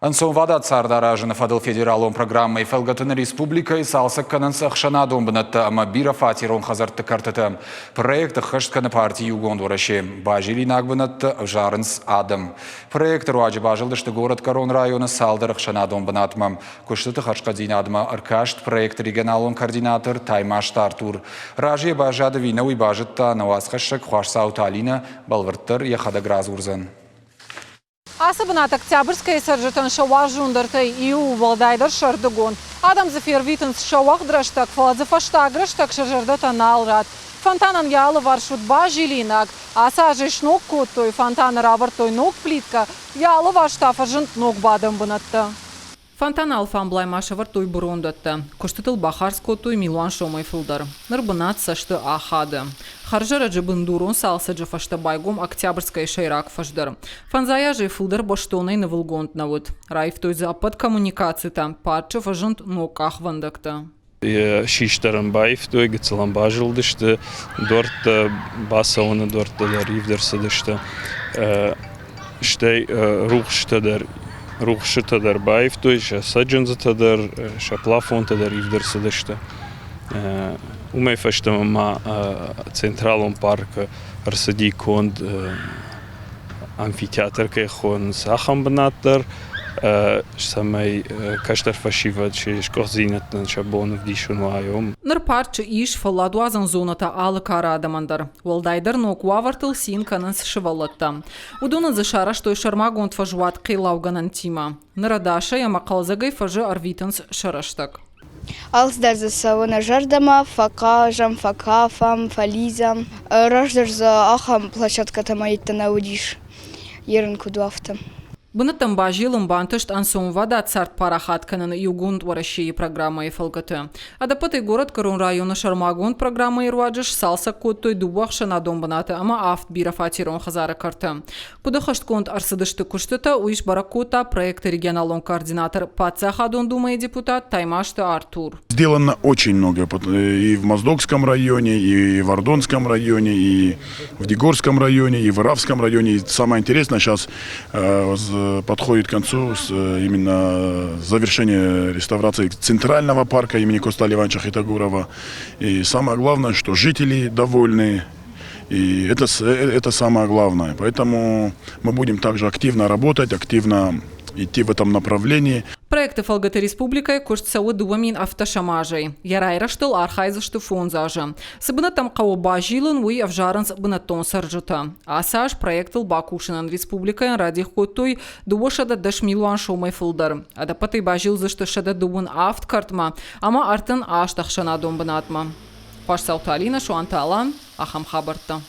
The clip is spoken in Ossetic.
Ӕнцонвадат цард аразыны фӕдыл федералон программӕйы фӕлгӕты нӕ республикӕйы цалцӕг кӕнынц ӕхсӕнадон бынӕттӕ ӕмӕ бирӕфатерон хӕдзӕртты кӕртытӕ. Проект ӕххӕст кӕны парти Иугонд Уӕрӕсе. Базилинаг бынӕттӕ ӕвзарынц адӕм. Проекты руаджы базылдысты горӕтгӕрон районы цалдӕр ӕхсӕнадон бынатмӕ. Куыстыты хӕрзхъӕддзинадмӕ ӕркаст проекты регионалон координатор Таймазты Артур. Разыйӕ баззад ӕви нӕ, уый базыдта нӕ уацхӕссӕг Хуасдзауты Алинӕ, бӕлвырддӕр йӕхӕдӕг радзурдзӕн. Ацы бынат Октябрьскӕйы цӕрджытӕн сӕ уарзондӕртӕй иу, уӕлдайдӕр сӕрдыгон. Адӕм дзы фервитынц сӕ уӕгъд рӕстӕг, фӕлӕ дзы фӕстаг рӕстӕг сӕ зӕрдӕтӕ нал рад. Фонтанӕн йӕ алыварс уыд базилинаг. Ацы аз ӕй сног кодтой, фонтаны равӕрдтой ног плиткӕ, йӕ алыварс та фӕзынд ног бадӕн бынӕттӕ. Фонтаны алфамблай ма сӕвӕрдтой бырондӕттӕ. Куыстытыл бахардз кодтой милуан сомӕй фылдӕр. Ныр бынат цӕсты ахады. Хӕрзӕрӕджы бындурон цалцӕджы фӕстӕ байгом Октябрьскӕйы сӕйраг фӕз дӕр. Фӕндзай азӕй фылдӕр бӕстонӕй нывылгонд нӕ уыд. Раивтой дзы ӕппӕт коммуникацитӕ, парчы фӕзынд ног къахвӕндӕгтӕ. Систӕрӕн баивтой, гыццылӕн базылдысты, дуӕрттӕ бацӕуӕны дуӕрттӕ дӕр ивд ӕрцыдысты. Стӕй рухсытӕ дӕр рухсытӕ дӕр баивтой, сӕ цӕджындзытӕ дӕр, сӕ плафонтӕ дӕр ивд ӕрцыдысты. Уымӕй фӕстӕмӕ ма Централон паркы ӕрцыди конд амфитеатр кӕй хонынц, ахӕм бынат дӕр, цӕмӕй кӕстӕр фӕсивӕд се сгуыхтдзинӕдтӕн сӕ бон ӕвдисын уа. Ныр парчы ис фӕлладуадзӕн зонӕтӕ алы кары адӕмӕн дӕр. Уӕлдайдӕр ног уавӕртыл цин кӕнынц сывӕллӕттӕ. Уыдонӕн дзы сарӕзтой сӕрмагонд фӕзуат хъеллаугӕнӕнтимӕ. Ныр ӕдасӕй ӕмӕ хъӕлдзӕгӕй фӕзы ӕрвитынц сӕ рӕстӕг. Алцыдӕр дзы цӕуы нӕ зӕрдӕмӕ, фӕхъазӕм, фӕкафӕм, фӕлидзӕм. Раздӕр дзы ахӕм площадкӕтӕ ма йеддӕ нӕ уыдис, ерын куыд у, афтӕ. Бынӕттӕм базилын бантыст ӕнцонвадат цард парахат кӕныны Иугонд Уӕрӕсейы программӕйы фӕлгӕты. Ӕдӕппӕтӕй горӕтгӕрон районы сӕрмагонд программӕйы руаджы сцалцӕг кодтой дыууӕ ӕхсӕнадон бынаты ӕмӕ авд бирӕфатерон хӕдзары кӕрты. Куыд ӕххӕстгонд ӕрцыдысты куыстытӕ, уый сбӕрӕг кодта проекты регионалон координатор, Паддзахадон Думӕйы депутат Таймазты Артур. Сделано очень много и в Моздокском районе, и в Ардонском районе, и в Дигорском районе, и в Иравском районе. И самое интересное, сейчас подходит к концу именно завершение реставрации Центрального парка имени Коста Ивановича Хитагурова. И самое главное, что жители довольны, и это самое главное. Поэтому мы будем также активно работать, активно идти в этом направлении. Проекты фӕлгӕты республикӕйы куыст цӕуы 2018 азӕй. Йӕ райрӕзтыл архайдзысты фондз азы. Цы бынӕттӕм хъӕуы базилын, уый ӕвзарынц бынӕттон цӕрджытӕ. Ацы аз проектыл бакусынӕн республикӕйӕн радих кодтой 210 милуан сомӕй фылдӕр. Ӕдӕппӕтӕй базилдзысты 137 кӕртмӕ ӕмӕ 38 ӕхсӕнадон бынатмӕ. Хуасдзауты Алинӕ, Суанты Алан, ахӕм хабӕрттӕ.